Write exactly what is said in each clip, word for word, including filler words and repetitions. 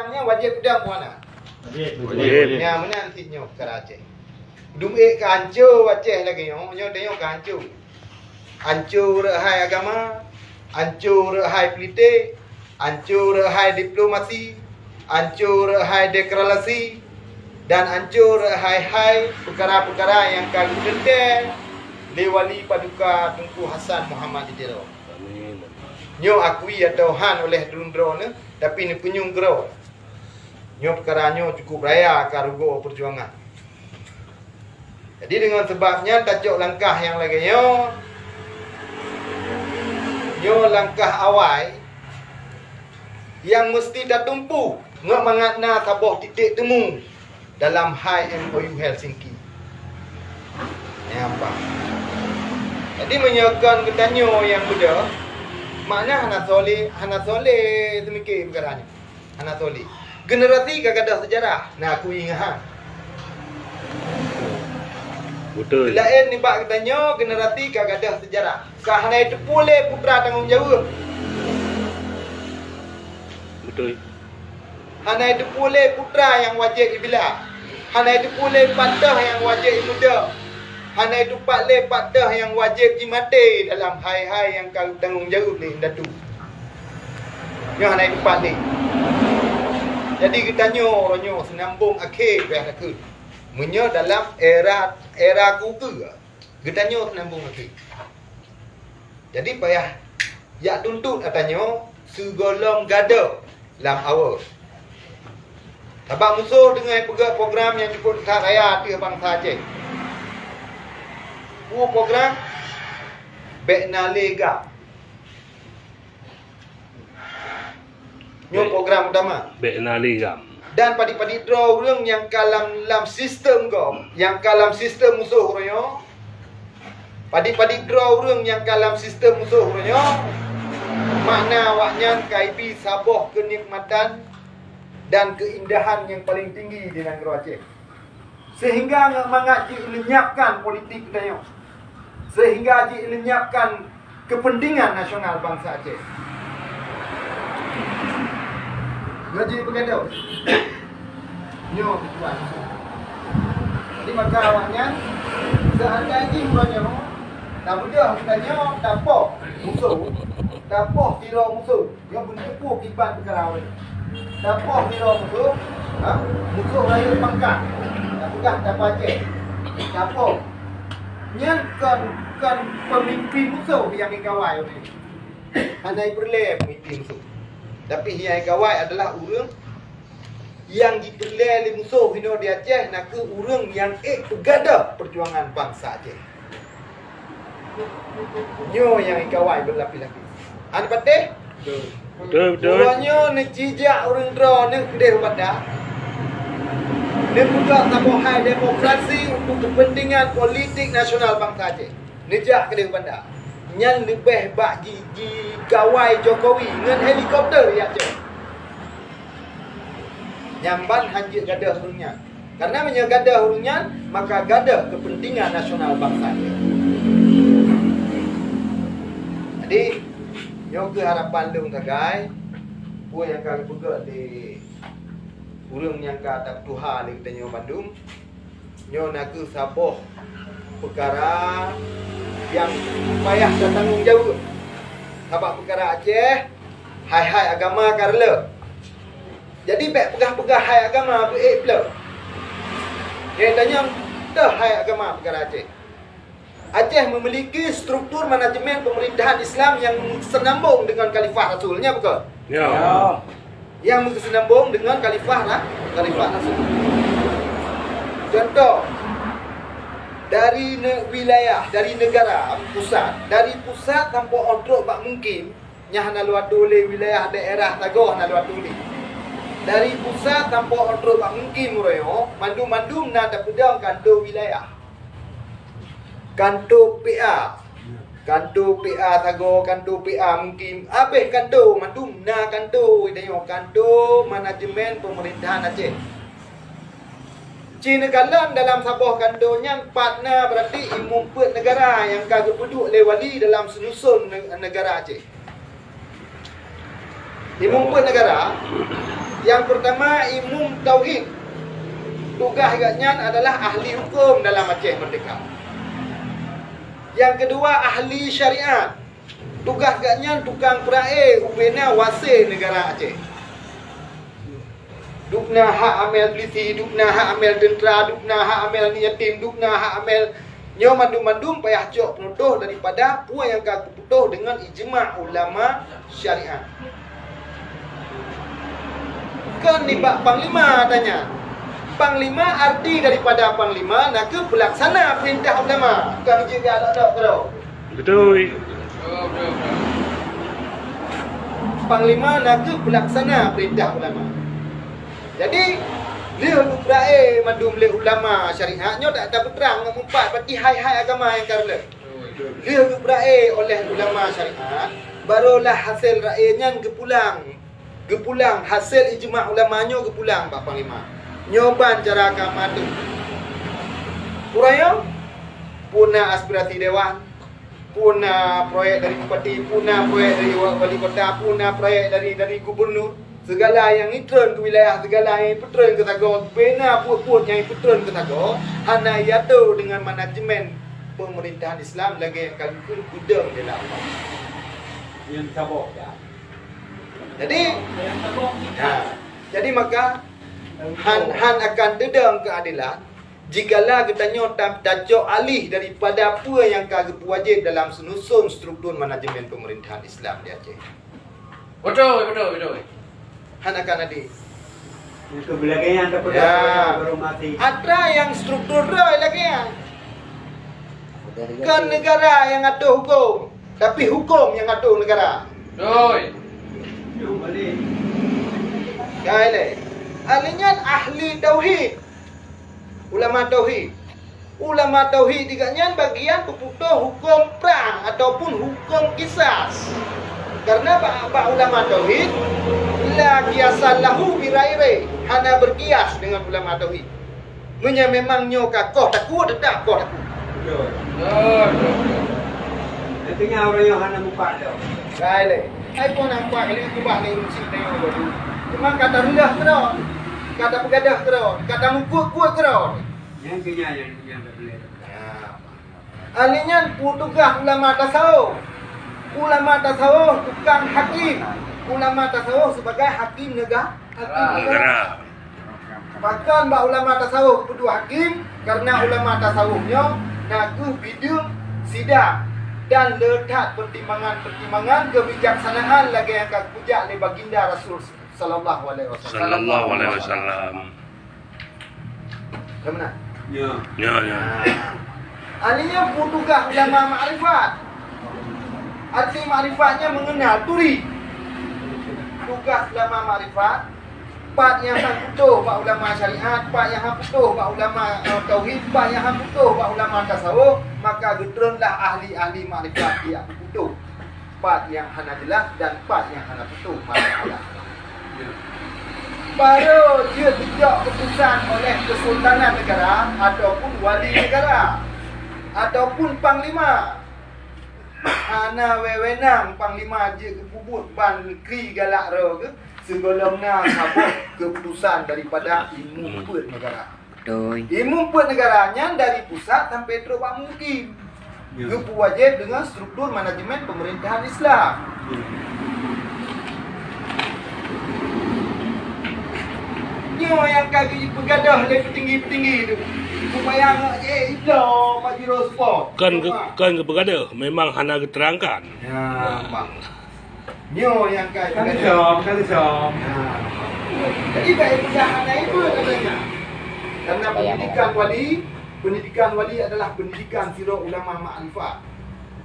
Nyan wajéb peudong peue hana? Wajéb. Nyan meunan cit nyoe peukara Aceh. Dum ék ka hanco Aceh lagée nyoe, nyoe tanyoe ka hanco. Hanco rot hai agama, hanco rot hai politik, hanco rot hai diplomasi, hanco rot hai demokrasi, dan hanco rot hai-hai peukara-peukara nyang ka geuteuntée lé Wali Paduka Teungku Hasan Muhammad di Tiro. Amin. Nyoe akui atawa han oleh droeneuh, tapi neupeunyueng keudroe. Nyoe peukara nyoe cukup raya ka rugoe peujuangan. Jadi deungon sabab nyan tacok langkah nyang lagée nyoe, nyoe langkah awai nyang meuseuti tatumpu ngon mangat na saboh titik temu dalam hai M O U Helsinki. Nyang apa? Jadi meunyoe kon geutanyoe nyang beudôh, makna hana soleh, hana soleh seumike peukara nyoe. Hana soleh. Generasi ka gadôh seujarah, na aku ingat ha. Beutôi. Laén nibak geutanyoe generasi ka gadôh seujarah. Ka hana jiteupeue lé putra tanggong jaweueb. Beutôi. Hana jiteupeue lé putra nyang wajéb jibila. Hana jiteupeue lé pat teuh nyang wajéb jimuda. Hana jiteupat lé pat teuh nyang wajéb jimaté dalam hai-hai nyang ka tanggong jaweueb lé indatu. Nyoe hana jiteupat lé. Jadi geutanyoe uroe nyoe seunambong akhé payah takheun. Meunyoe dalam era, era kukeue, geutanyoe seunambong akhé. Jadi payah jak tuntot ata nyoe sigohlom gadôh lam awa. Sabab musoh teungoh peugét program nyang cukup that raya ateueh bansa Aceh. Peue program? Bék na lé GAM. Nyoe program utama. Bék na lé GAM. Dan padit-padit droe ureuëng nyang ka lam, lam sistem GAM, nyang ka lam sistem musoh uroe nyoe, padit-padit droe ureuëng nyang ka lam sistem musoh uroe nyoe, makna awaknyan ka jibi saboh keunikmatan dan keuindahan nyang paleng tinggi di nanggroe Aceh. Sehingga ngon mangat jih lenyapkan politik geutanyoe, sehingga jih lenyapkan kepentingan nasional bansa Aceh. Ngon jih beugedok. Nyoe tujuan. Jadi maka awaknyan seandai jih uroe nyoe tabeudôh geutanyoe tapoh musoh, tapoh sidroe musoh. Nyoe beuteupeue kiban peukara ureuëng. Tapoh sidroe musoh, ha? Musoh rayeuk pangkat. Tapeugah tapoh Aceh. Tapoh. Nyan kon, kon peumimpin musoh nyang jikawai ureuëng. Hana jipeureulée peumimpin musoh. Tapi nyang jikawai adalah ureuëng nyang jipeureulée lé musoh inoe di Aceh, na kheueh ureuëng nyang ék peugadôh peujuangan bansa Aceh. Nyoe nyang jikawai beulapis-lapis. Hana patéh? Beutôi, beutôi. Uroe nyoe neucijak ureuëng droeneuh keudeh u banda. Neupeugah saboh hai demokrasi untuk kepentingan politik nasional bansa Aceh. Neujak keudeh u banda. Nyan leubeh bak ji-, jikawai Jokowi ngon helikopter jak jok. Nyan ban hanjeuet gadôh ureuëng nyan. Karena meunyoe gadôh ureuëng nyan, maka gadôh kepentingan nasional bansa. Jadi, nyoe kheueh harapan lôn sagai, peue nyang ka geupeugah lé ureuëng nyang ka tapeutuha lé geutanyoe bandum, nyoe na kheueh saboh peukara nyang payah tatanggong jaweueb. Sabab peukara Aceh, hai-hai agama ka reuloh. Jadi bék peugah-peugah hai agama beu ék pleuh. Nyang tanyong toh hai agama peukara Aceh. Aceh memiliki struktur manajemen pemerintahan Islam yang senambung dengan Khalifah Rasul. Nya bukan? Ya. Yang senambung dengan Khalifah lah, Khalifah Rasul. Contoh, dari ne-, wilayah, dari negara pusat, dari pusat sampai ontrok bak mukim, nyan hana lewat lé wilayah daerah sagoe hana lewat lé. Dari pusat sampai ontrok bak mukim uroe nyoe, mandum-mandum na tapeudong kanto wilayah. Kanto P A. Kanto P A sagoe, kanto P A mukim. Abéh kanto, mandum na kanto, tanyoe kanto manajemen pemerintahan Aceh. Ci neukalon dalam saboh kanto nyan pat na berarti imeum peuet negara nyang ka geupeuduek lé wali dalam seunuson ne-, negara Aceh. Imeum peuet negara, Nyang peurtama, imum tauhid. Tugaih gobnyan adalah ahli huköm dalam Aceh Merdeka. Nyang keudua, ahli syariat. Tugaih gobnyan tukang peurae ubena wase neugara Aceh. Dubna hak amel pulisi, dubna hak amel teuntra, dubna hak amel yatim, dubna hak amel, nyoe mandum-mandum payah cok peunutôh daripada peue nyang ka geuputôh deungon ijma ulama syariat. Kon nibak panglima tanya. Panglima, arti daripada panglima nakeuh peulaksana peurintah ulama. Kon jeuet galak dok keudroe. Beutôi. Panglima nakeuh peulaksana peurintah ulama. Jadi, lheueh geubeurai mandum lé ulama syariat nyoe, dak tapeutrang ngon meupat bak hai-hai agama nyang ka reuloh. Lheueh geubeurai oleh ulama syariat, barolah hasé rae nyan geupulang. Geupulang hasé ijma ulama nyoe geupulang bak panglima. Nyoe ban cara ka mandum. Uroe nyoe, peue na aspirasi dewan, peue na proyek dari bupati, peue na proyek dari wa-, wali kota, peue na proyek dari, dari gubernur. Segala nyang itreun keu wilayah, segala nyang ipeutreun keu sagoe, bubena buet-buet nyang ipeutreun keu sagoe, hana iatô deungon manajemen pemerintahan Islam lagèe nyang ka geukheun peudong di Allah. Nyang saboh dah. Jadi, ha, jadi maka han, han akan teudong keuadelan jikalau geutanyoe ta-, tacok alih daripada peue nyang ka geupeuwajéb dalam seunusun struktur manajemen pemerintahan Islam di Aceh. Beutôi, beutôi, beutôi. Han akan adé. Itu lagèe nyan tapeugah. Ya. Baru mati. Atra nyang struktur droe lagèe nyan. Kon negara nyang ngatur huköm, tapi huköm nyang ngatur negara. Beutôi. Kai lé. Ahli nyan ahli tauhid. Ulama tauhid. Ulama tauhid di gobnyan bagian peuputôh huköm prang ataupun huköm kisas. Karena bak, bak ulama tauhid, la qiyasa lahu bi ghairi, hana berkias dengan ulama tauhid. Meunyoe memang nyoe ka koh takot, teutap koh takot. Betul. Betul, betul, betul. Artinya orang yang hana muka dia. Baik lé. Hai pun nampak kali keubah lé ureueng syiek tanyoe baru. Cuma ka tareuloh keudroe, ka tapeugadôh keudroe, ka tameukuet-kuet keudroe. Nyang keu nyan, nyang, nyang tak boleh. Nah. Ahli nyan peue tugaih ulama tasawuf. Ulama tasawuf tukang hakim. Ulama tasawuf sebagai hakim nega-, hakim negara. Negara. Pakon bak ulama tasawuf geupeudua hakim, karena ulama tasawuf nyoe na kheueh bideueng sidang dan le that pertimbangan-pertimbangan kebijaksanaan lagèe nyang ka geujak lé Baginda Rasul sallallahu alaihi wasallam. Sallallahu alaihi wasallam. Ka meunan? Ya. Ya, ya. Nah. Ahli nyoe peue tugaih ulama makrifat. Arti makrifat nyan mengenal, turi. Tugaih ulama makrifat, pat nyang han putôh bak ulama syariat, pat nyang han putôh bak ulama, eh, tauhid, pat nyang han putôh bak ulama tasawuf, maka geutreunlah ahli-ahli makrifat nyang putôh. Pat nyang hana jeulaih dan pat nyang hana putôh masalah. Baru jeuet geujok keuputusan oleh Kesultanan Negara ataupun Wali Negara ataupun Panglima. Hana wewenang Panglima jeuet geupeubuet ban neugri galak droe geuh sigohlom na saboh keuputusan daripada Imum Peuet Negara. Beutôi. Imum Peuet Negara nyan dari pusat sampai trok bak mukim. Ya. Geupeuwajéb deungon struktur manajemen pemerintahan Islam. Ya. Nyoe nyang ka geupeugadôh lé peutinggi-peutinggi tu. Supaya ngak jih ibloe Pajero Sport. Kon geu-, kon geupeugadôh, memang hana geuterangkan. Ya, bang. Nyoe nyang ka Kan ibadat. Som, kan som. Nah. Jadi, bak ibadat hana ibu katanya. Karena pendidikan wali, pendidikan wali adalah pendidikan sidroe ulama makrifat.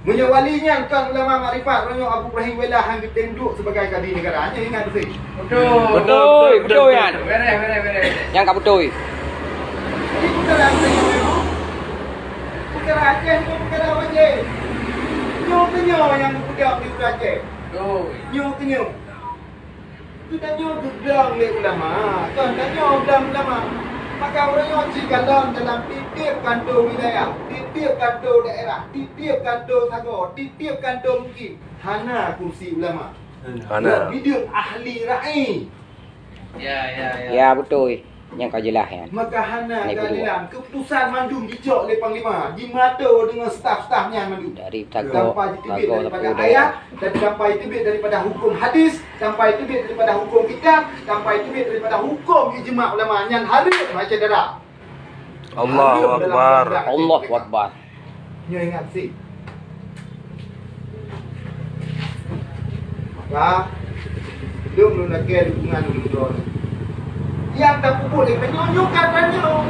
Meunyoe wali nyan kon ulama makrifat, meunyoe Abu Ibrahim Welah han geutém duek sebagai kadi negara, nyan ingat beutôi. Betul. Betul, betul, betul, yan. Beres, beres, beres. Nyang ka beutôi. Jadi, bukan Aceh, bukan Aceh, bukan Aceh. Nyoe ke nyoe nyang geupeugah di Aceh. Betul. Nyoe ke nyoe. Geutanyoe geublang lé ulama, kon tanyoe blang ulama. Maka ureueng nyoe jikalon dalam tiep-tiep kantô wilayah, tiep-tiep kantô daerah, tiep-tiep kantô sagoe, tiep-tiep kantô mukim hana kursi ulama. Hana. Bideueng ahli ra'i. Ya, ya, ya. Ya, beutôi. Nyang ka jeulaih nyan. Maka hana keadilan. Keputusan mandum jijok lé panglima, jimato deungon staf-staf nyan mandum. Dari Batagok, Batagok daripada ayat, dan sampai teubiet daripada huköm hadis, sampai teubiet daripada huköm kitab, sampai teubiet daripada huköm ijma ulama nyan hareuem hai syedara. Allahu Akbar. Allahu Akbar. Nyoe ingat sit. Maka, lôn lôn lakée dukungan ulôn droe. Nyang tapeubuet lé tanyoe nyoe ka tanyoe.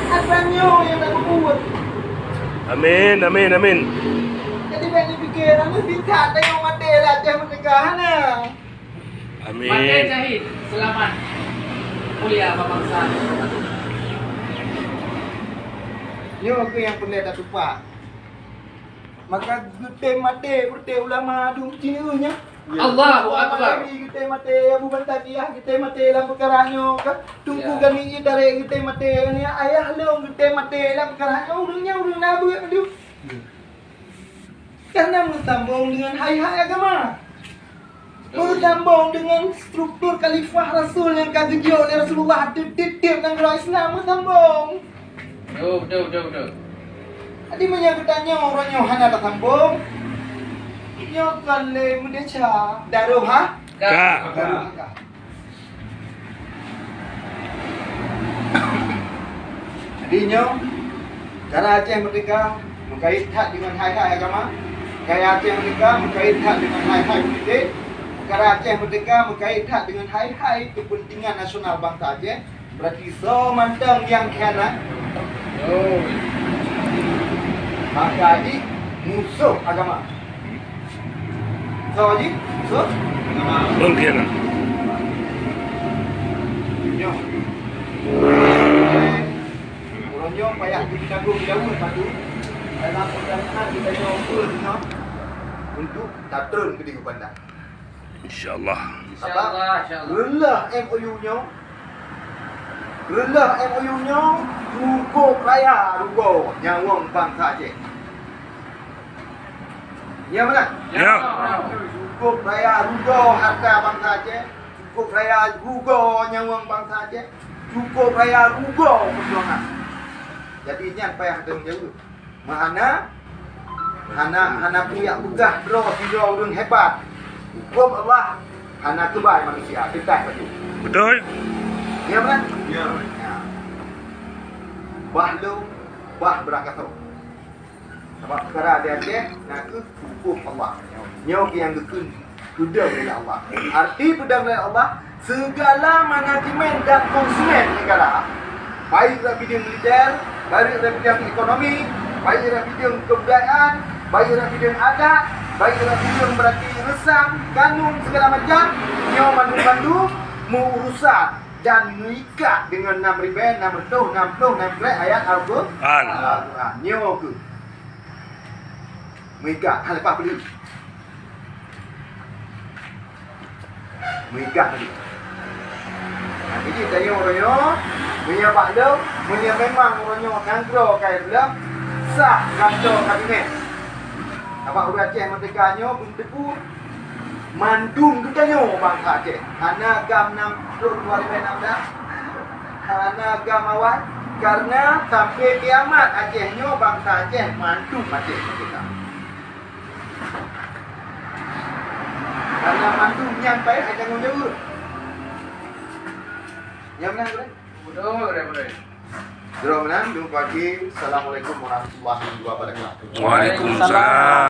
Ka tanyoe nyang tapeubuet. Amin, amin, amin. Jadi bèk neupiké, nyoe singkat tanyoe maté lah, Aceh Merdeka hana. Amin. Maté syahid, selamat. Mulia bak bansa. Nyoe keuh nyang peureulèe tatupat. Maka geutem maté, peureté ulama dum cieu nyan. Allahu Akbar. Geutem maté, Abu Bantadiyah geutem maté lam peukara nyoe ka. Teungku Gani Itarek geutem maté, ayah lôn geutem maté lam peukara nyoe. Ureueng nyan ureueng na beuet dum. Karena meusambong deungon hai-hai agama. Meusambong deungon struktur khalifah rasul nyang ka geujok lé Rasulullah tiep-tiep nanggroe Islam meusambong. Betul, betul, betul, betul. Jadi meunyoe geutanyoe uroe nyoe hana tasambong, nyoe kon lé meudesya daroh ha? Ka. Daroh ha? Jadi nyoe, cara Aceh Merdeka meukait that deungon hai-hai agama, cara Aceh Merdeka meukait that deungon hai-hai politik, cara Aceh Merdeka meukait that deungon hai-hai keupeuntingan nasional bansa Aceh, berarti soe mantong nyang khianat, maka jih musoh agama. Soe jih? Soe? Pengkhianat. Nyoe. Uroe nyoe payah geutanggong jaweueb patu dalam peudatangan geutanyoe peue nyoe untuk tatreun keudeh u Banda. Insya Allah. Sabab reuloh M O U nyoe, reuloh M O U nyoe cukôp raya rugoe nyawöng bansa Aceh. Ya, meunan? Ya. Cukôp raya rugoe hareuta bansa Aceh, cukôp raya rugoe nyawöng bansa Aceh, cukôp raya rugoe peujuangan. Jadi, nyan payah tanggung jaweueb. Meuhana, hana, hana peue jak peugah droe sidroe ureueng hebat. Huköm Allah hana keubai manusia, teuntang bacut. Beutôi. Ya, kan? Ya. Ya. Bah lôn, bah beurangkasoe. Sabab peukara di Aceh na kheueh huköm Allah. Nyoe nyang geukheun peudong lé Allah. Arti peudong lé Allah, segala manajemen dan konsumen negara, baik dalam bidang militer, baik dalam bidang ekonomi, baik dalam bidang kebudayaan, baik dalam bidang adat, baik dalam bidang berarti reusam, kanun, segala macam, nyoe mandum-mandum meuurusan dan meuikat deungon nam ribèe nam reutôh nam ploh nam peuet ayat Al-Qur'an. Al-Qur'an. Nyoe kheueh. Meuikat, hana leupah peue. Meuikat tadi. Nah, jadi tanyoe uroe nyoe, meunyoe bak lôn, meunyoe memang uroe nyoe nanggroe ka lheueh sah gantoe kabinet. Sabab ureueng Aceh Merdeka nyoe beuteupeue mandum geutanyoe bansa Aceh. Hana gam nam ploh dua ribèe nam dah. Hana gam awai, karena sampai kiamat Aceh nyoe bansa Aceh mandum Aceh merdeka. Karena mandum nyan payah tanggong jaweueb. Nyang meunan, Gurèe? Betul, betul, betul. Droe meunan, jumpa lagi. Assalamualaikum warahmatullahi wabarakatuh. Waalaikumsalam.